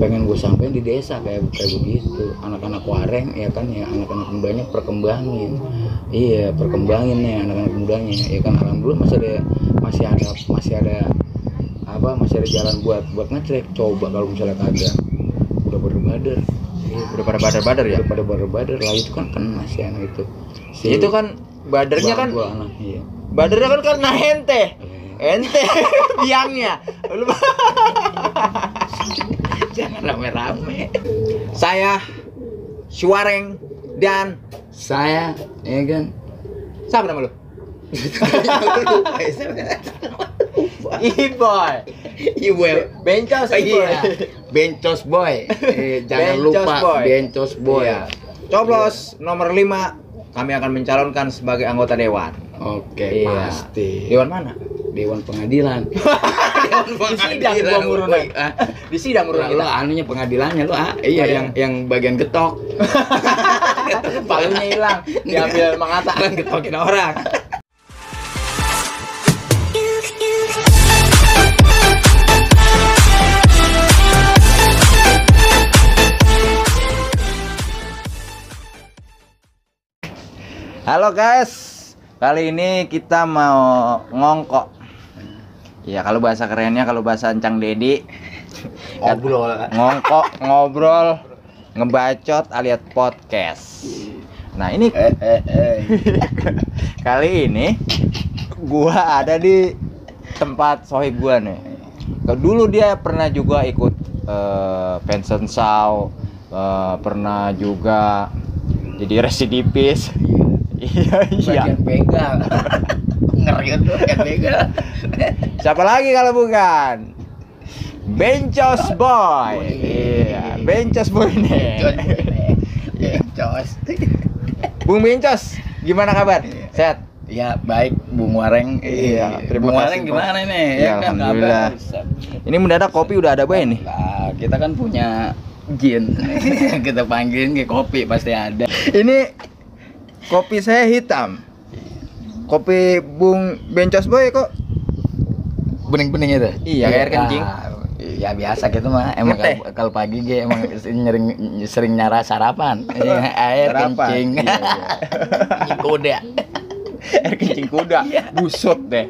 pengen gue sampein di desa kayak begitu. Anak-anak wareng ya kan, ya anak-anak mudanya perkembangin. Iya, perkembangin nih anak-anak mudanya. Ya kan alhamdulillah masih ada jalan buat ngecek. Coba kalau misalnya kagak udah bader-bader. Iya, udah pada badar-badar ya. Udah pada bader-bader lah, itu kan kena sih anak itu. Itu kan badernya kan. Anak, iya. Badernya kan karena ente biangnya. Lu Jangan rame-rame. Saya Suareng dan Saya ya kan. siapa nama lu? Iboy. Bencos Iboy. Bencos boy. Jangan Bencos lupa boy. Bencos boy. Iya. Coblos nomor 5 kami akan mencalonkan sebagai anggota dewan. Oke, Iya. pasti. Dewan mana? Dewan Pengadilan. Di sidang gua murunan. Di sidang murunan Lo kita. anunya pengadilannya lo. Iya, yang bagian getok. Palunya hilang, diambil mengatakan getokin orang. Halo guys, kali ini kita mau ngongkok. Ya kalau bahasa kerennya, kalau bahasa Encang Dedi, ngongkok, ngobrol, ngebacot alias podcast. Nah ini kali ini gua ada di tempat sohib gua nih. Dulu dia pernah juga ikut pension show, pernah juga jadi residivis. Iya. Bagian begal. Ngeri tuh kayak begal. Siapa lagi kalau bukan Bencos Boy. Iya, Bencos Boy nih. Bencos. Bung Bencos, gimana kabar? Sehat? Ya baik, Bung Wareng. Iya, terima Bung kasih, Wareng gimana nih? Iya, kan, alhamdulillah. kabar? Ini mendadak kopi udah ada boy nih. Lah, kita kan punya jin. Kita panggilin ke kopi pasti ada. Ini kopi saya hitam. Kopi Bung Bencos Boy kok Bening-bening itu. Iya, kayak air kencing. Ya biasa gitu mah. Emang Ngeteh. kalau pagi ge emang sering nyara sarapan. Air Sarapan. kencing. Iya. Kuda. Air kencing kuda. Busut deh.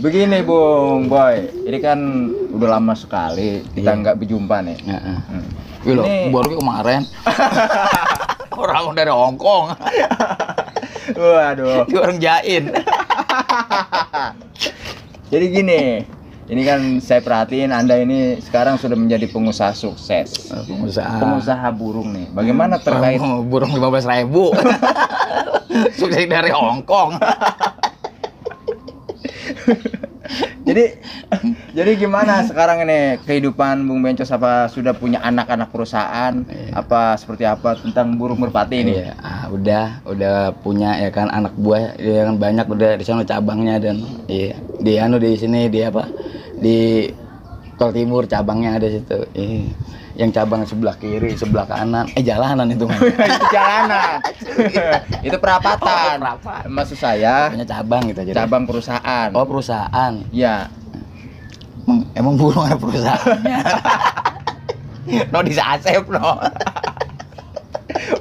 Begini Bung Boy, ini kan udah lama sekali kita Iya. nggak berjumpa nih. Heeh. Hmm. Wih lo, Ini- baru kemarin. Orang dari Hongkong. Waduh. Orang Jain. Jadi gini, ini kan saya perhatiin Anda ini sekarang sudah menjadi pengusaha sukses. Pengusaha burung nih. Bagaimana terkait burung 15.000. Sukses dari Hongkong. Jadi gimana sekarang ini kehidupan Bung Bencos, apa sudah punya anak-anak perusahaan? Apa seperti apa tentang burung merpati ini? Iya, udah punya ya kan anak buah ya kan banyak udah di sana cabangnya dan iya di sini di apa di Tol Timur cabangnya ada situ. Iya. Yang cabang sebelah kiri, sebelah kanan, jalanan itu mah. Itu jalanan. Itu perapatan. Oh, perapatan. Maksud saya Punya cabang gitu aja. cabang perusahaan. Oh, perusahaan. Ya. Emang burung ada perusahaannya. No di Asep no.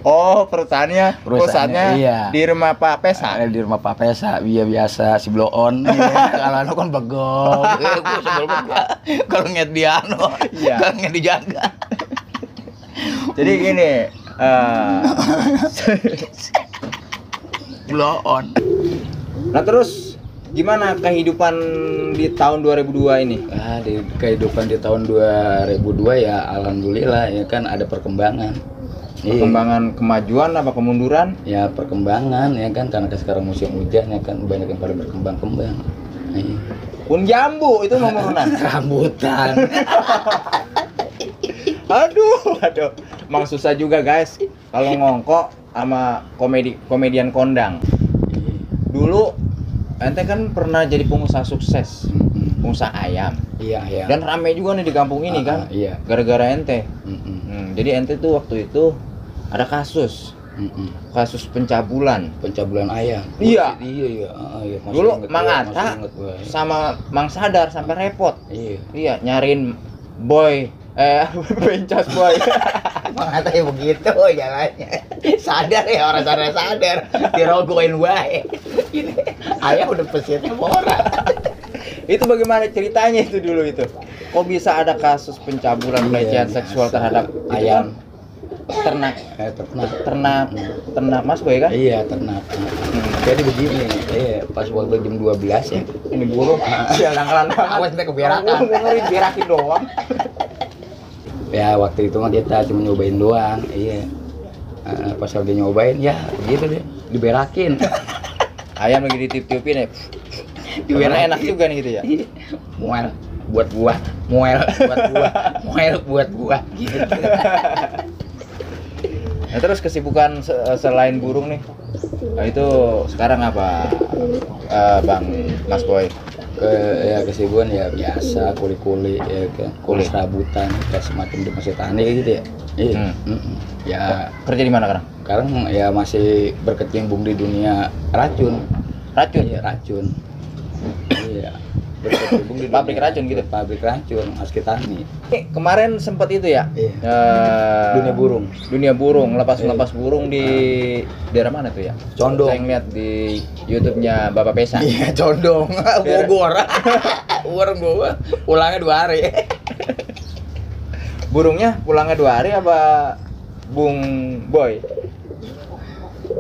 Oh, perusahaannya iya. di rumah Pak Pesa. Ada di rumah Pak Pesa, iya biasa si bloon. Kalau anu kan begok. Gua sebel banget. Kalau ngeliat dia anu, Iya. kalau ngeliat dijaga. Jadi gini, Bloon. nah terus gimana kehidupan di tahun 2002 ini? Di kehidupan di tahun 2002 ya alhamdulillah ya kan ada perkembangan. Perkembangan kemajuan apa kemunduran? Ya perkembangan ya kan karena sekarang musim hujan ya kan banyak yang pada berkembang-kembang. Iya. Pun jambu itu nomoran. Rambutan. Aduh. Emang susah juga guys kalau ngongkok sama komedian kondang. Dulu ente kan pernah jadi pengusaha sukses, pengusaha ayam. Iya, iya. Dan rame juga nih di kampung ini kan. Iya. Gara-gara ente. Mm-mm. Jadi ente tuh waktu itu ada kasus pencabulan. Pencabulan ayam. Iya. Iya. Masih Dulu inget Mang gua, Atta masih inget gua. sama Mang Sadar sampai repot. Iya. Iya, nyariin boy Bencos boy. Katanya begitu jalannya. Sadar ya orang sadar. Dirogoin wae. Ini ayah udah pesitnya borak. Itu bagaimana ceritanya itu dulu itu? Kok bisa ada kasus pencabulan pelecehan seksual terhadap ayam ternak? ternak. Ternak Mas Boy kan? Iya, ternak. Jadi begini, pas waktu jam 12 ya. Ini burung. Sialan-alan banget. Awas nanti keberakan. Burung ngeri berakin doang. Ya waktu itu mah kita cuma nyobain doang, iya. Pas lagi nyobain ya begitu deh, diberakin. Ayam lagi ditiup-tiupin ya. Diberakin enak juga nih gitu ya. Muel buat gua, muel buat gua. Gitu. Nah, terus kesibukan selain burung nih, nah, itu sekarang apa, Bang Mas Boy? Kesibukan ya biasa, kuli-kuli ya kan, kuli serabutan, kayak semacam di masih tani gitu ya. Iya. Ya kerja di mana sekarang? Sekarang ya masih berkecimpung di dunia racun. Iya, racun. Iya. Berkecimpung di pabrik racun gitu. Pabrik racun, Askitani. Kemarin sempat itu ya? Iya. Dunia burung, lepas burung di daerah mana tuh ya? Condong. Saya ngeliat di YouTube-nya Bapak Pesa. Iya, Condong. Bogor. Bogor. Pulangnya 2 hari. Burungnya pulangnya 2 hari apa Bung Boy?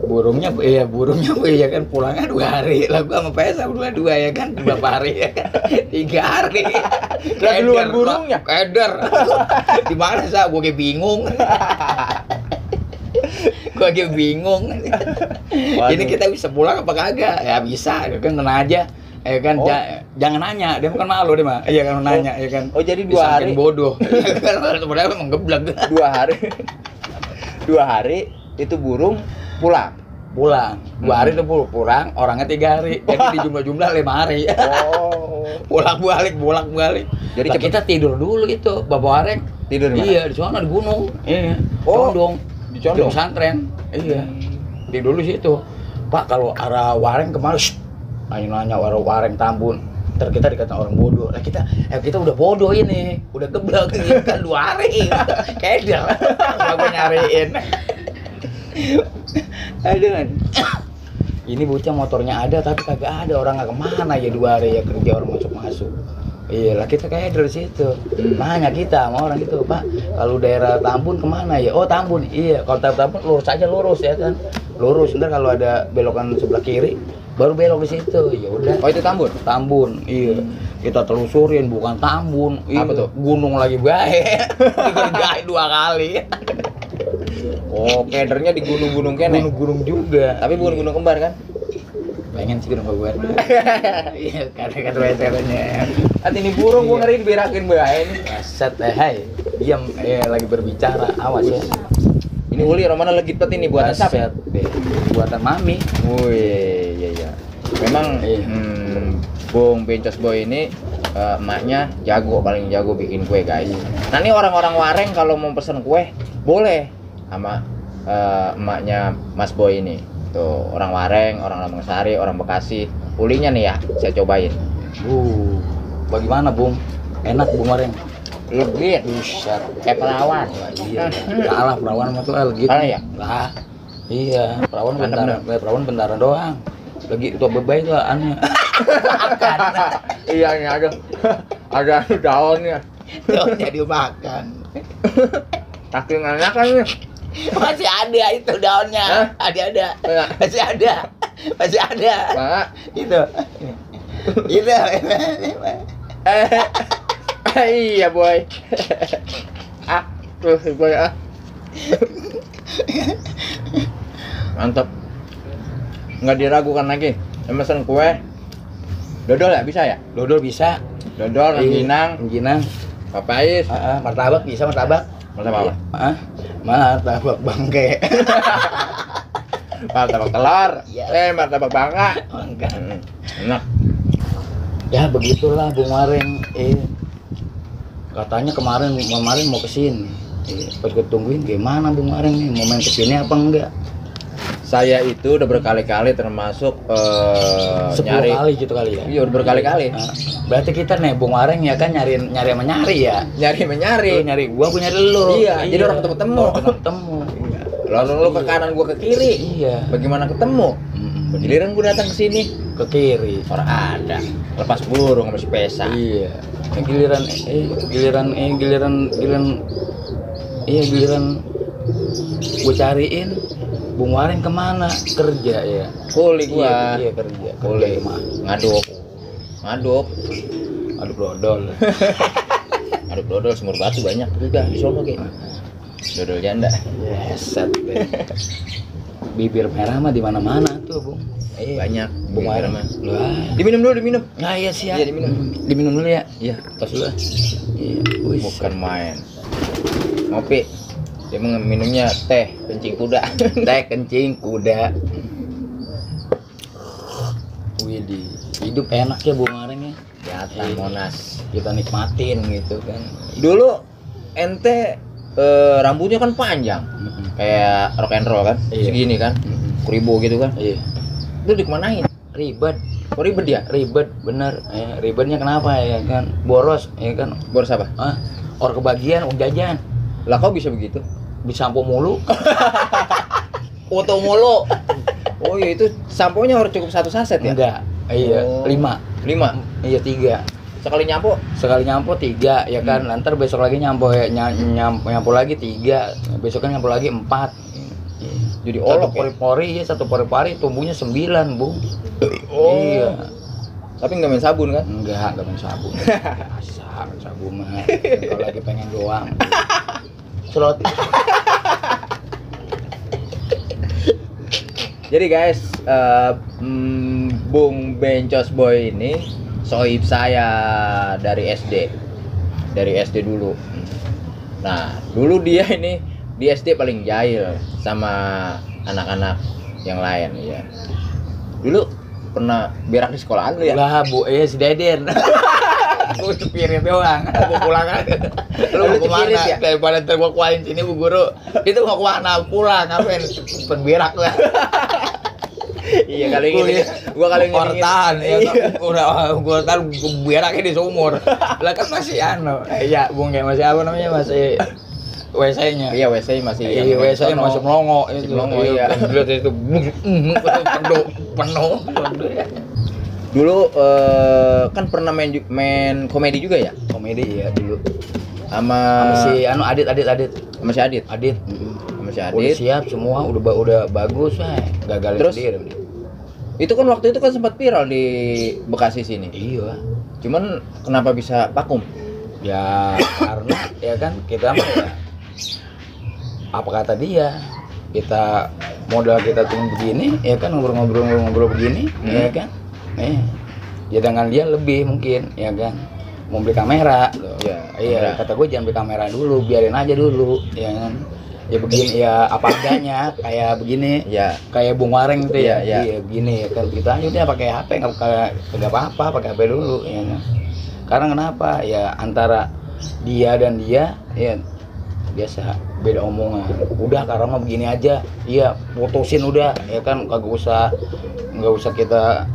Burungnya ya kan pulangnya 2 hari. Lah gua sama Pesa dua ya kan berapa hari ya kan? 3 hari. Lah duluan burungnya keder. Di mana sah gua kayak bingung. Ini kita bisa pulang apa kagak? Ya bisa, ya kan tenang aja. Ya kan jangan nanya, dia bukan malu dia mah. Iya kan nanya ya kan. Oh jadi 2 hari bodoh. Sebenarnya emang geblek. 2 hari. 2 hari itu burung pulang. 2 hari itu pulang, orangnya 3 hari. Jadi di jumlah 5 hari. Oh. Bolak-balik. Jadi kita tidur dulu gitu, Bapak Wareng. Tidur di mana? Iya, di sana di gunung. Iya. Condong. Di Condong pesantren. Iya. Tidur dulu situ. Pak, kalau arah Wareng kemana? Nanya arah Wareng Tambun. Ntar kita dikata orang bodoh. Nah, kita udah bodoh ini. Udah geblek kan 2 hari. Keder. Aku nyariin. Aduh. Ini bocah motornya ada tapi kagak ada, orang nggak kemana ya 2 hari ya kerja orang masuk. Iya lah kita kayak dari situ. Nanya kita sama orang itu, Pak, kalau daerah Tambun kemana ya? Oh Tambun, iya. Kalau Tambun lurus ya kan. Lurus. Ntar kalau ada belokan sebelah kiri, baru belok di situ. Ya udah. Oh itu Tambun? Tambun, iya. Kita telusurin bukan Tambun. Iya. Apa tuh? Gunung lagi bae. Digergain 2 kali. Oh, kedernya di gunung-gunung kene. Gunung-gunung juga. Tapi bukan gunung kembar kan? Pengen sih gunung kembar. Iya, kata weternya. Hati ini burung gua ngeri diberakin bae ini. Set hai. Diam lagi berbicara. Awas ya. Ini uli romana legit pet ini buatan siapa? Buatan Mami. Wih, iya. Memang Bung Bencos Boy ini emaknya paling jago bikin kue guys. Nah ini orang-orang Wareng kalau mau pesen kue boleh sama emaknya Mas Boy ini. Tuh orang Wareng, orang Lamangsari, orang Bekasi. Ulinya nih ya, saya cobain. Bagaimana Bung? Enak Bung Wareng? Legit. Buset. Kayak perawan. Iya. Kalah perawan sama tuh legit. Kalah ya? Lah. Iya, perawan bentaran doang. Lagi itu bebay itu aneh. Makan. Iya ini ada daunnya. Daunnya dimakan. Saking enak kan nih. Masih ada itu daunnya. Ada. Masih ada. Pak. Itu. Iya boy. Terus boy Mantap. Nggak diragukan lagi. Pesan kue. Dodol ya bisa ya? Dodol bisa. Dodol, rengginang, papais. Martabak bisa martabak. Martabak apa? Martabak bangke. Martabak telur. Martabak bangka. Enak. Ya begitulah Bung Wareng. Katanya kemarin mau kesini. Pas gue tungguin gimana Bung Wareng nih, mau main kesini apa enggak? Saya itu udah berkali-kali termasuk 10 nyari. kali gitu kali ya. Iya, udah berkali-kali. Nah, berarti kita nih Bung Wareng ya kan nyari sama nyari ya. Nyari. Lu nyari gua nyari lu. Iya, jadi orang ketemu. Ketemu. Lalu lu ke kanan, gua ke kiri. Iya. Bagaimana ketemu? Giliran gua datang ke sini, Ke kiri. orang ada. Lepas burung sama si Pesa. Iya. Giliran gue cariin Bung Wareng kemana? Kerja ya. Kuli gua. Iya kerja. Kuli. Ngaduk. Aduk dodol. Ngaduk dodol sumur batu banyak juga di sono kayak. Dodol janda. Set deh. Bibir merah mah di mana-mana tuh, Bung. Banyak Bung bibir Wareng. mah. Wah. Diminum dulu, diminum. Nah, iya sih ya. Iya, diminum. Diminum dulu ya. Iya, Tos dulu. Iya. Wih, bukan main. Ngopi. Dia minumnya teh kencing kuda. teh kencing kuda. Widih, hidup enak ya Bung Wareng ya. Jatah Monas. Kita nikmatin gitu kan. Dulu ente rambutnya kan panjang. Kayak rock and roll kan? Iya. Segini kan? Kuribo gitu kan? Iya. Itu dikemanain? Ribet. Kok ribet dia? Ribet bener. Ribetnya kenapa ya kan? Boros ya kan. Boros apa? Or kebagian uang jajan. Lah kok bisa begitu? Disampo mulu. Foto mulu. Oh iya, itu samponya harus cukup 1 saset ya? Enggak. Iya, Oh. 5. 5. Iya 3. Sekali nyampo? Sekali nyampo 3 ya kan. Ntar besok lagi nyampo ya nyampo lagi 3. Besoknya nyampo lagi 4. Jadi Satu olok ya? pori-pori ya, satu pori-pori tumbuhnya 9, Bung. Oh. Iya. Tapi nggak main sabun kan? Enggak main sabun. Masa main sabun mah. Kalau lagi pengen doang. Slot. Jadi guys, Bung Bencos Boy ini sohib saya dari SD. Dari SD dulu. Nah, dulu dia ini di SD paling jahil sama anak-anak yang lain ya. Dulu pernah berak di sekolahan lu ya? Lah, Bu, si Deden. Gue cepirin doang. Mau pulang aja. Lu mau Lu kemana? cepirin ya? Daripada ntar gua kuain sini Bu Guru. Itu mau kemana? Pulang, ngapain? Penberak lah. Iya, kali ini gua kali ini Kortan, ya kan? Gua tahu beraknya di sumur. Lah kan masih ya Bung ya masih apa namanya masih WC-nya. Iya, WC masih Iya, WC-nya masih melongo Masih itu. melongo, iya. Lihat itu penuh. Dulu kan pernah main komedi juga ya? Komedi ya dulu. Sama Si Adit. sama si Adit. Adit. Sama si Udah Adit. siap semua, udah bagus, gagal Terus? sendiri. Itu kan waktu itu kan sempat viral di Bekasi sini. Iya. Cuman kenapa bisa vakum? Ya karena ya kan kita mah ya apa kata dia, kita modal kita cuma begini ya kan, ngobrol begini ya kan, ya dengan dia lebih mungkin ya kan mau beli kamera loh. Iya, kamera. Kata gue jangan beli kamera dulu, biarin aja dulu ya kan, ya begini ya apa adanya kayak begini Ya. kayak Bung Wareng tuh ya, Iya. iya begini ya kan, kita aja udah pakai HP nggak apa-apa, pakai HP dulu ya kan. Karena kenapa ya, antara dia dan dia ya biasa beda omongan, udah karena mah begini aja, iya putusin udah ya kan, nggak usah kita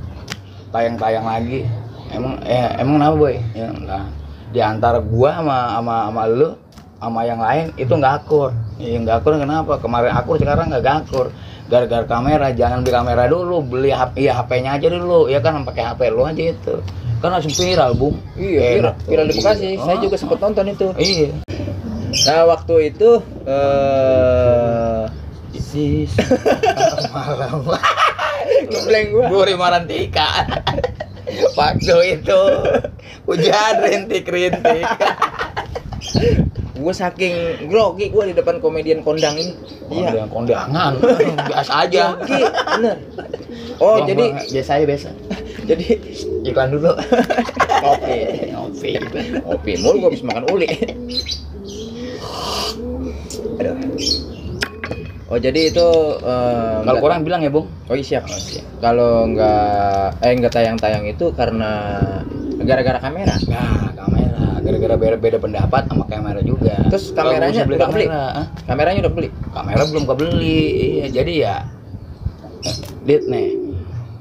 tayang lagi. Emang kenapa Boy ya, nah, di antara gua sama lu sama yang lain itu nggak akur. Yang nggak akur kenapa? Kemarin akur, sekarang nggak akur. Gara-gara kamera. Jangan beli kamera dulu, beli HP-nya aja dulu ya kan, pakai HP lu aja itu. Kan langsung viral, Bung. Iya, viral di Bekasi. Iya. Saya juga sempat nonton itu. Iya. Nah, waktu itu Sis. Malam. ngebleng gua. Guri Marantika. Waktu itu hujan rintik-rintik. Gue saking grogi gue di depan komedian kondang ini. Iya. Kondangan. Biasa aja. Grogi, bener. Oh, jadi biasa. jadi Iklan dulu. Ngopi. Ngopi mulu gue habis makan uli. Aduh. Oh, jadi itu Kalau kurang bilang ya, Bung. Oh iya, siap. Kalau nggak tayang-tayang itu karena gara-gara kamera. Nah, kamera. Gara-gara beda pendapat sama kamera juga. Terus kameranya Kalau udah kebeli? kamera. Kameranya udah beli. Kamera belum kebeli. Iya, jadi ya Dit nih,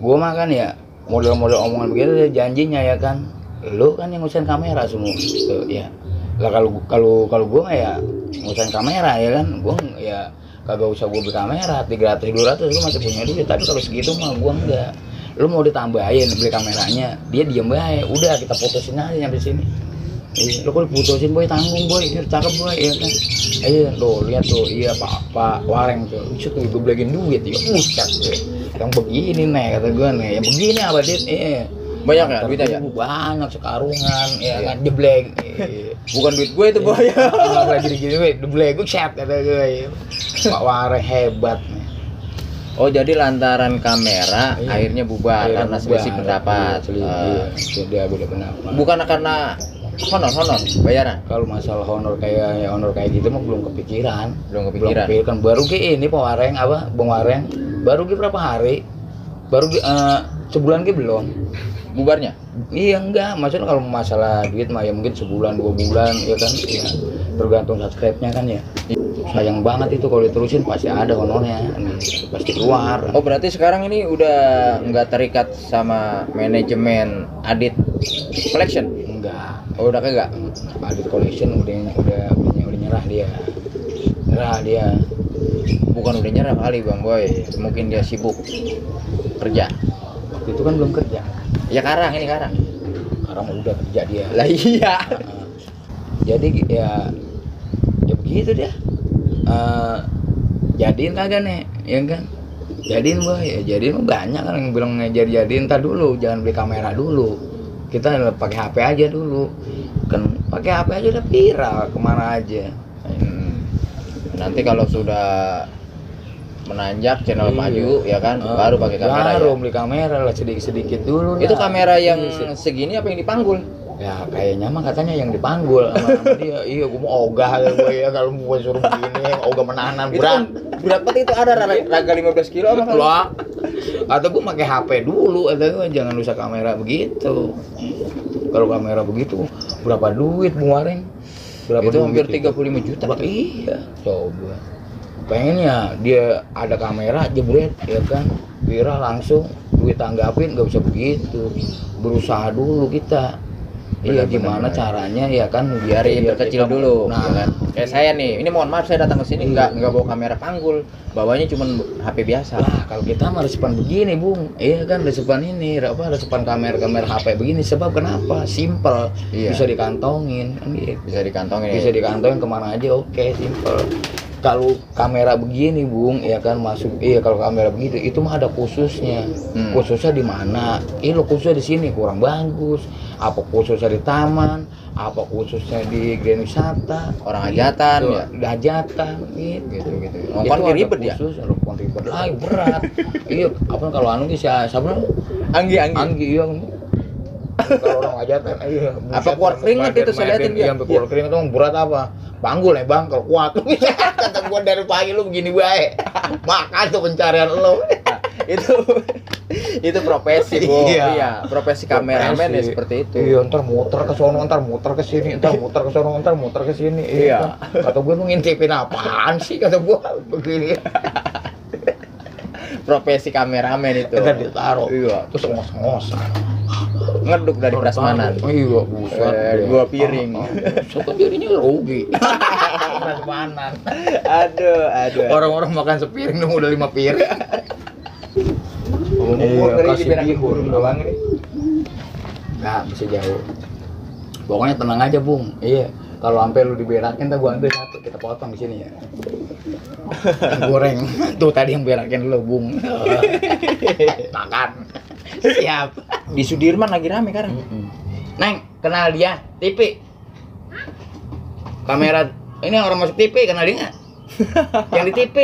gua mah kan ya model-model omongan begitu ada janjinya ya kan. Lu kan yang ngurusin kamera semua gitu ya. Lah kalau gua mah ya ngurusin kamera ya kan. Gua ya kagak usah gua beli kamera 300 200 gua masih punya duit, tapi kalau segitu mah gua enggak. Lu mau ditambahin beli kameranya, dia diem baik. Udah kita putusin aja sampai sini. Iya, lo kok putusin boy, tanggung boy, cakep boy, ya kan? Iya, lo lihat tuh, iya Pak Wareng tuh, itu tuh gue beliin duit, ya buset tuh. Yang begini nih kata gue nih, yang begini apa dit? Iya. Banyak ya duitnya ya? Banyak sekarungan, ya kan jeblek. Bukan duit gue itu boy. Nggak boleh gini-gini, jeblek gue set kata gue. Pak Wareng hebat nih. Oh jadi lantaran kamera Iya. akhirnya bubar Akhirnya karena bubar. selisih pendapat. Iya, dia beda pendapat. Bukan karena honor bayaran. Kalau masalah honor kayak gitu mah belum kepikiran. Belum Baru ke ini Pak Wareng apa Bang Wareng baru ke berapa hari sebulan ke belum Bubarnya? iya enggak maksudnya kalau masalah duit mah ya mungkin sebulan 2 bulan ya kan ya tergantung subscribe-nya kan ya sayang banget itu kalau diterusin pasti ada honornya pasti keluar. Oh berarti sekarang ini udah nggak terikat sama manajemen Adit Collection? Enggak. Oh udah kagak? Adit Collection udah nyerah dia. Bukan udah nyerah kali Bang Boy, mungkin dia sibuk kerja. Waktu itu kan belum kerja. Ya Karang Karang udah kerja dia. Lah iya. Jadi ya begitu dia. Jadiin kagak nih, ya kan? Jadiin boy, ya jadiin banyak kan yang bilang jadiin ntar dulu, jangan beli kamera dulu. Kita pakai HP aja dulu. Kan pakai HP aja udah viral kemana aja. Nanti kalau sudah menanjak channel maju ya kan baru pakai kamera. Baru beli kamera lah sedikit dulu. Itu kamera yang Iya, segini apa yang dipanggul? ya kayaknya mah katanya yang dipanggul sama dia. Iya, gue mau ogah gue ya kalau gue suruh begini, ogah menahanan Itu berat. berat banget itu ada raga 15 kilo apa kali? Lah, atau gue pakai HP dulu, atau gue jangan usah kamera begitu. Kalau kamera begitu berapa duit Bung Wareng? Berapa Itu hampir duit 35 juta. Iya, coba. Pengennya dia ada kamera jebret ya kan, viral langsung duit tanggapin, nggak bisa begitu. Berusaha dulu kita. Iya, gimana caranya ya kan Biar kecil dulu. Nah, Ya kan? Kayak saya nih, ini mohon maaf saya datang ke sini nggak bawa kamera panggul, bawanya cuma HP biasa. lah kalau kita mah resepan begini Bung, iya kan resepan ini resepan kamera HP begini sebab kenapa simple, Iya. bisa dikantongin kan gitu. Bisa dikantongin. Bisa dikantongin kemana aja, oke simple. Kalau kamera begini Bung ya kan masuk, iya kalau kamera begitu itu mah ada khususnya. Khususnya di mana? Lo khususnya di sini kurang bagus, apa khususnya di taman, apa khususnya di Grand Wisata, Orang hajatan gitu, ya. hajatan gitu. Ongkon ribet ya. Ongkon ribet lah berat. Iya, apa kalau anu ki siapa? Anggi. Iya. Kalau orang hajatan iya. Apa keluar keringat itu saya liatin dia. Iya, sampai keluar keringat itu berat apa? Panggul ya Bang, kalau kuat. Kata gua dari pagi lu begini baik. Makan tuh pencarian lu. itu profesi Bu. Iya. Iya, profesi kameramen ya seperti itu. Iya, ntar muter ke sono, ntar muter ke sini, ntar muter ke sono, ntar muter ke sini. Iya. Kan? Kata gua lu ngintipin apaan sih kata gua begini. Profesi kameramen itu. Kita ditaruh. Iya. Terus ngos-ngosan. Ngeduk dari prasmanan. Iya, buset. 2 piring. Suka dirinya rugi. Prasmanan. Aduh. Orang-orang makan sepiring dong udah 5 piring. Kasih bihun doang nih. Nggak bisa jauh. Pokoknya tenang aja Bung. Iya. Kalau sampai lu diberakin, gua ambil satu, kita potong di sini ya. Goreng. Tuh tadi yang berakin lu Bung. Makan. Siap. Di Sudirman lagi rame sekarang. Neng, kenal dia? TV. Kamera ini orang masuk TV, kenal dia nggak? Yang di TV.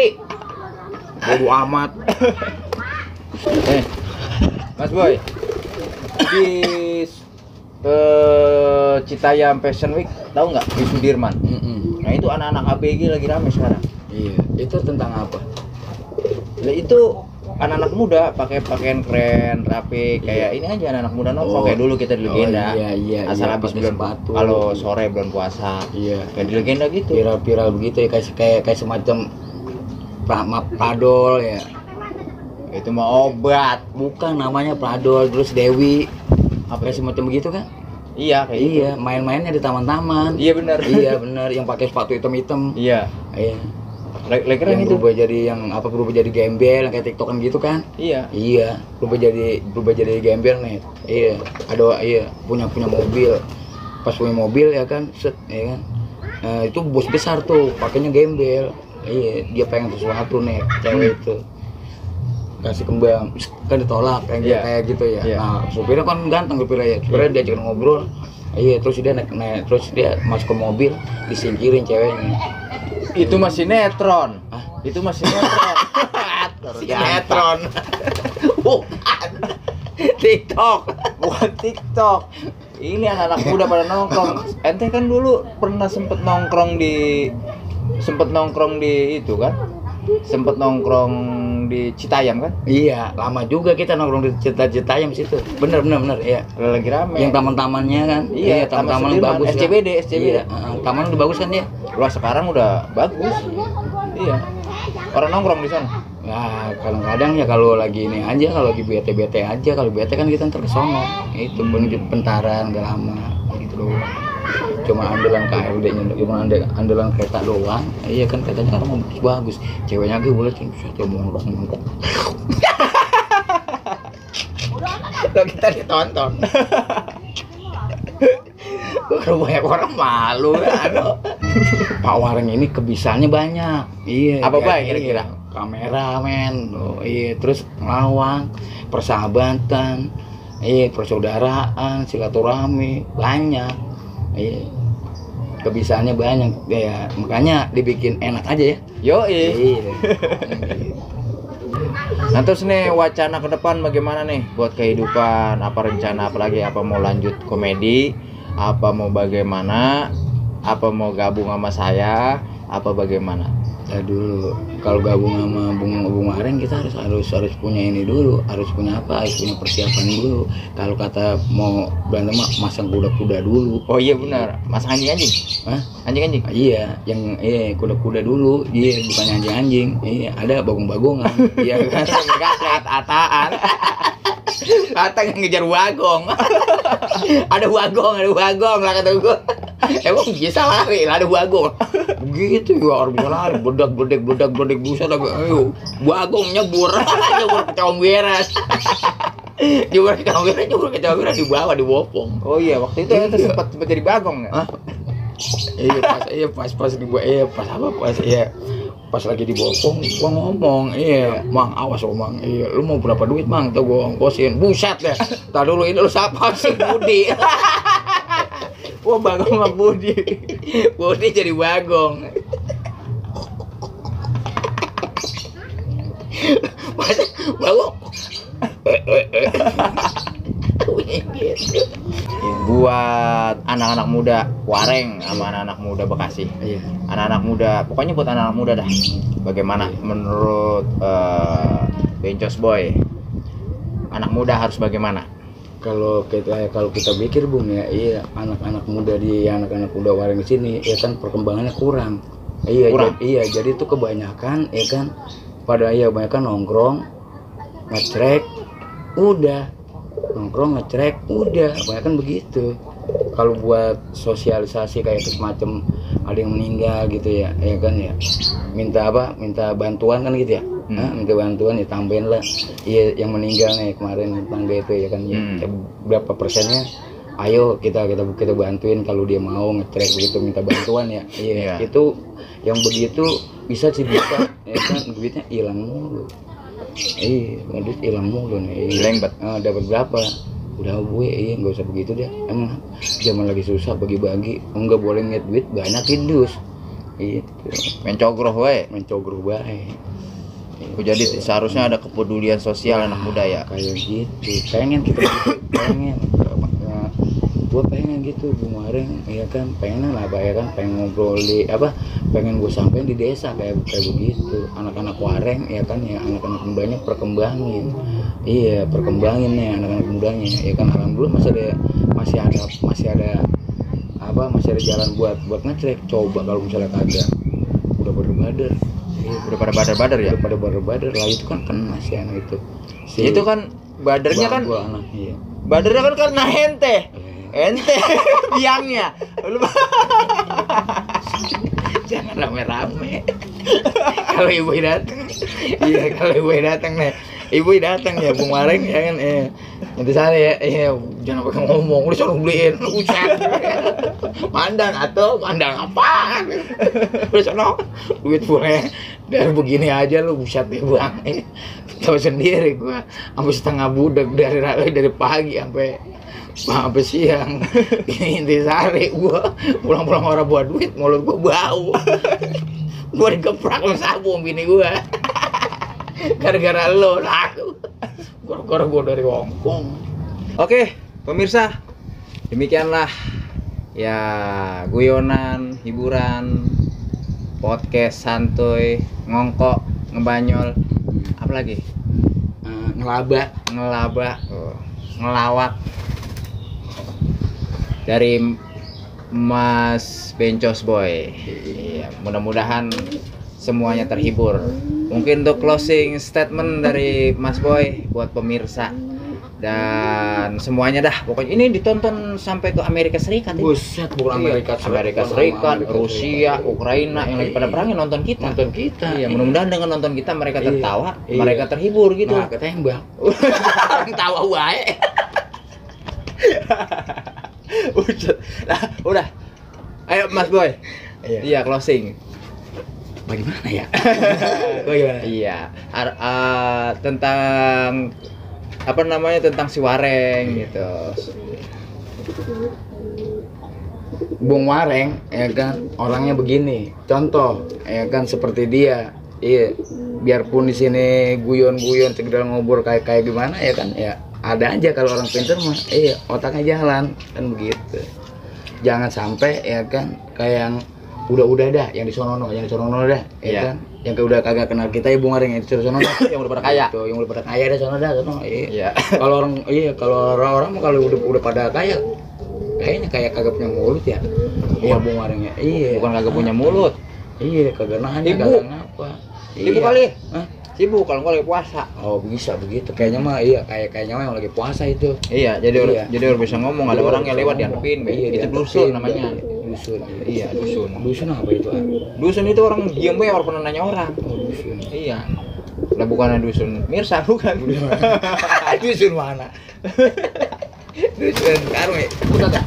Bodo amat. Mas Boy. Di Citayam Fashion Week tahu nggak di Sudirman? Nah itu anak-anak ABG lagi rame sekarang. Iya. Itu tentang apa? Nah itu anak-anak muda pakai pakaian keren, rapi kayak ini aja anak-anak muda nongkrong kayak dulu kita di Legenda. Iya. Asal habis bulan sepatu. kalau sore bulan puasa. Iya. Kayak di Legenda gitu. Viral begitu ya kayak semacam padol ya. Itu mah obat. Bukan, namanya Pradol, terus Dewi. Apa semacam begitu kan? Iya kayak gitu. Iya, main-mainnya di taman-taman. Iya benar. Iya benar, yang pakai sepatu hitam-hitam. Iya. Iya. Lagi keren Yang itu. berubah jadi berubah jadi gembel yang kayak TikTokan gitu kan? Iya. Iya, berubah jadi gembel nih. Iya, punya mobil. Pas punya mobil ya kan, set ya kan. Itu bos besar tuh, pakainya gembel. Iya, dia pengen sesuatu nih, cewek itu. Kasih kembang, kan ditolak kayak gitu ya. Iya. Nah, supirnya kan ganteng supirnya ya. Supirnya diajak ngobrol. Iya, terus dia naik, terus dia masuk ke mobil, disingkirin ceweknya. Itu masih sinetron. Hah? Itu masih sinetron. Sinetron. Bukan. TikTok. Bukan TikTok. Ini anak-anak muda pada nongkrong. Ente kan dulu pernah sempet nongkrong di itu kan? Sempet nongkrong di Citayam kan? Iya, lama juga kita nongkrong di Citayam situ. Bener, iya. Lagi rame. Yang taman-tamannya kan? Iya, taman-taman Sudirman, bagus. SCBD, Kan? SCBD. Iya, taman udah bagus kan dia? Wah, sekarang udah bagus. Iya. Orang nongkrong di sana. Nah, kadang-kadang ya kalau lagi ini aja, kalau lagi bete-bete aja, kalau bete kan kita ntar kesono. Itu bentaran, gak lama gitu doang. Cuma andalan KRD-nya, cuma andalan kereta doang. Iya kan katanya kan bagus. Ceweknya gue boleh sih, saya mongkok. Kalau kita ditonton. Kalau banyak orang malu kan. Pak Wareng ini kebisaannya banyak. Iya. Apa ya, baik kira-kira? Kameramen. Oh, iya, terus ngelawang, persahabatan, iya, persaudaraan, silaturahmi, banyak. Iya. Kebisaannya banyak. Ya, makanya dibikin enak aja ya. Yoi. Iya. Nah terus nih wacana ke depan bagaimana nih buat kehidupan, apa rencana apalagi, apa mau lanjut komedi, apa mau bagaimana, apa mau gabung sama saya, apa bagaimana? Ya dulu kalau gabung sama Bung Areng kita harus punya ini dulu, harus punya punya persiapan dulu. Kalau kata mau berantem mah masang kuda-kuda dulu. Oh iya benar, masang anjing. Hah? Anjing. Iya, yang kuda-kuda dulu. Iya, bukan anjing-anjing. Iya, ada bagong-bagongan. Iya kan? Ataan. Ata yang ngejar wagong. ada wagong lah kata gua. Emang bisa lari, ada wagong. Begitu ya, orang bisa lari, bedak buset lagi. Ayo, wagong nyebur ke Comberas. Nyebur ke Comberas di bopong. Oh iya, waktu itu ente sempat jadi bagong nggak? Hah? Pas lagi di bopong gua ngomong, Mang, awas lo Mang, lu mau berapa duit Mang, tuh gua ongkosin. Buset deh, tar dulu ini lu siapa sih? Budi. Wah, bagong sama Budi. Budi jadi bagong. Bagong. Buat anak-anak muda Wareng sama anak-anak muda Bekasi. Iya. Anak-anak muda, pokoknya buat anak-anak muda dah. Bagaimana menurut Bencos Boy? Anak muda harus bagaimana? Kalau kita pikir Bung ya, anak-anak muda Wareng di sini ya kan perkembangannya kurang. Kurang? Jadi itu kebanyakan ya kan kebanyakan nongkrong, ngecrek, udah. Kebanyakan begitu. Kalau buat sosialisasi kayak semacam ada yang meninggal gitu ya kan ya. Minta bantuan kan gitu ya. Minta bantuan ya tambahin lah. Iya, yang meninggal nih kemarin tetangga itu ya kan ya. Berapa persennya? Ayo kita bantuin kalau dia mau ngetrek begitu minta bantuan ya. Iya. Itu yang begitu bisa ya kan duitnya hilang mulu. Duit hilang mulu nih. Dapat berapa? Udah gue nggak usah begitu deh. Emang zaman lagi susah bagi-bagi, nggak boleh ngeliat duit banyak dus. Itu Mencogrok wae. Jadi seharusnya ada kepedulian sosial anak muda ya. Kayak gitu. Pengen gue pengen gitu Bung Wareng ya kan, pengen ngobrol pengen gue sampein di desa kayak begitu. Anak-anak Wareng ya kan ya, anak-anak mudanya perkembangin anak-anak mudanya ya kan. Alhamdulillah masih ada jalan buat ngecek. Coba kalau misalnya kagak udah bener-bener Udah pada badar-badar ya. Udah pada badar-badar lah, itu kan kena sih anak itu. Itu kan badarnya kan, gua anak, iya. badarnya kan karena ente biangnya. Lu Jangan rame-rame. Kalau ibu datang, iya kalau ibu datang nih, ibu datang ya Bung Wareng ya kan, nanti saya jangan pakai ngomong, udah suruh beliin, ucap, mandang apaan, udah sono duit punya dari begini aja lu buset deh bang, tahu sendiri gua, sampai setengah budak dari pagi sampai siang. Intisari gua pulang-pulang orang buat duit, mulut gua bau. Gua digeprak sama sabun bini gua. Gara-gara lo laku. Gara-gara gua dari Hongkong. Oke, pemirsa, demikianlah ya guyonan, hiburan, podcast santuy, ngongkok, ngebanyol, apa lagi? Ngelaba, ngelawak dari Mas Bencos Boy. Iya, mudah-mudahan semuanya terhibur. Mungkin untuk closing statement dari Mas Boy buat pemirsa dan semuanya dah. Pokoknya ini ditonton sampai ke Amerika Serikat. Buset, bukan Amerika Serikat, Rusia, Ukraina yang lagi pada perang nonton kita. Iya, mudah-mudahan dengan nonton kita mereka tertawa, mereka terhibur gitu. Nah, ketembak. Orang tawa wae. Udah. Ayo Mas Boy. Iya, closing. Bagaimana ya? Iya. Tentang apa namanya, tentang si Wareng gitu. Bung Wareng ya kan orangnya begini. Contoh ya kan seperti dia. Iya, biarpun di sini guyon-guyon sekedar ngobrol kayak gimana ya kan ya. Ada aja kalau orang pintar mah, otaknya jalan kan begitu. Jangan sampai ya kan kayak yang udah dah, yang di sono dah, ya kan. Yang udah kagak kenal kita ya Bung Wareng yang di sono dah, yang udah pada kaya. Tuh, yang udah pada kaya dah sono. Iya. Kalau orang mah kalau udah pada kaya, kayaknya kayak kagak punya mulut ya. Iya Bung Wareng ya. Iya. Bukan kagak punya mulut. Iya, kagak nanya, kagak ngapa. Ibu kali. Hah? Sibuk kalau nggak lagi puasa. Oh bisa begitu. Kayaknya mah kayaknya mah yang lagi puasa itu. Iya, jadi orang bisa ngomong, ada orang yang lewat dianggapin. Itu dusun namanya. Dusun. Iya, dusun. Dusun apa itu? Dusun itu orang diam bae, orang pernah nanya orang. Oh, dusun. Iya. Lah bukannya dusun Mirsa, bukan. Dusun mana? Dusun Karme. Bukan enggak?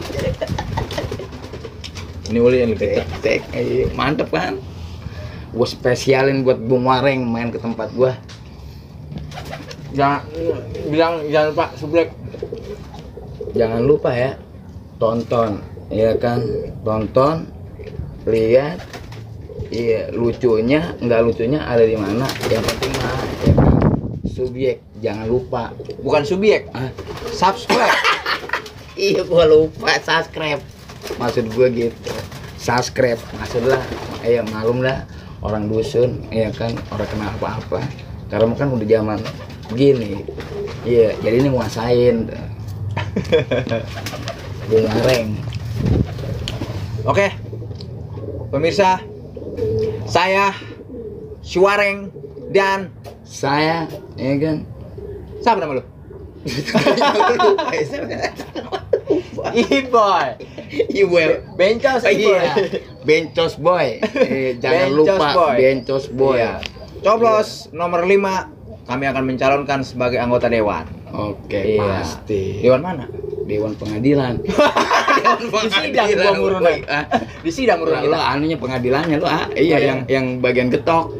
Ini uli yang lebih tek. Mantep kan? Gue spesialin buat Bung Wareng main ke tempat gue. Jangan lupa subrek. Jangan lupa ya, tonton, ya kan, tonton, lihat, lucunya, nggak lucunya ada di mana. Yang penting mah, ya kan, subjek, jangan lupa. Bukan subjek, subscribe. Iya, gue lupa subscribe. Maksud gue gitu, subscribe, maksudlah, malum lah. Orang dusun, ya kan, orang kena apa-apa. Karena kan udah zaman begini, jadi ini nguasain. Bung Wareng. Oke, pemirsa, saya si Wareng dan saya, ya kan. Siapa nama lu? Iboy. Bencos Iboy. Bencos Boy. Jangan lupa Bencos Boy. Iya. Coblos nomor 5 kami akan mencalonkan sebagai anggota dewan. Oke, pasti. Dewan mana? Dewan Pengadilan. Di sidang gua murunan. Di sidang murunan Lo anunya pengadilannya lo, iya yang bagian getok.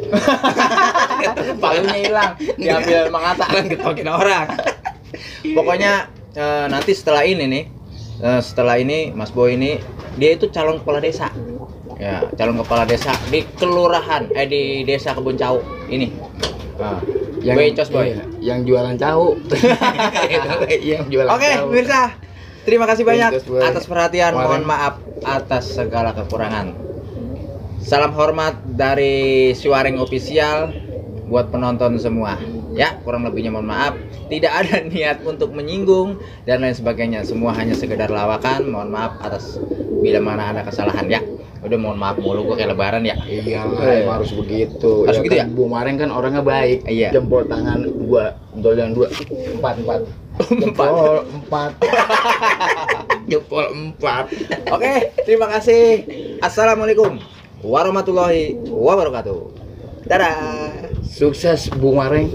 Palunya hilang, diambil mengatakan getokin orang. Pokoknya nanti setelah ini Mas Boy ini dia itu calon kepala desa. Ya, calon kepala desa di kelurahan di desa Kebun Cau ini. Yang Bencos Boy. Yang jualan cau. Yang jualan Oke, cau. pemirsa. Terima kasih banyak Bencos, atas perhatian. Mohon maaf atas segala kekurangan. Salam hormat dari Si Wareng Official buat penonton semua. Ya, kurang lebihnya mohon maaf. Tidak ada niat untuk menyinggung dan lain sebagainya. Semua hanya sekedar lawakan. Mohon maaf atas bila mana ada kesalahan ya. Udah mohon maaf mulu gua kayak lebaran ya. Iya lah, emang harus begitu. Harus begitu kan Bung Mareng kan orangnya baik. Iya. Jempol tangan gua, jempol tangan dua, empat. Jempol empat. Jempol 4. Oke, terima kasih. Assalamualaikum warahmatullahi wabarakatuh. Dadah. Sukses Bung Mareng.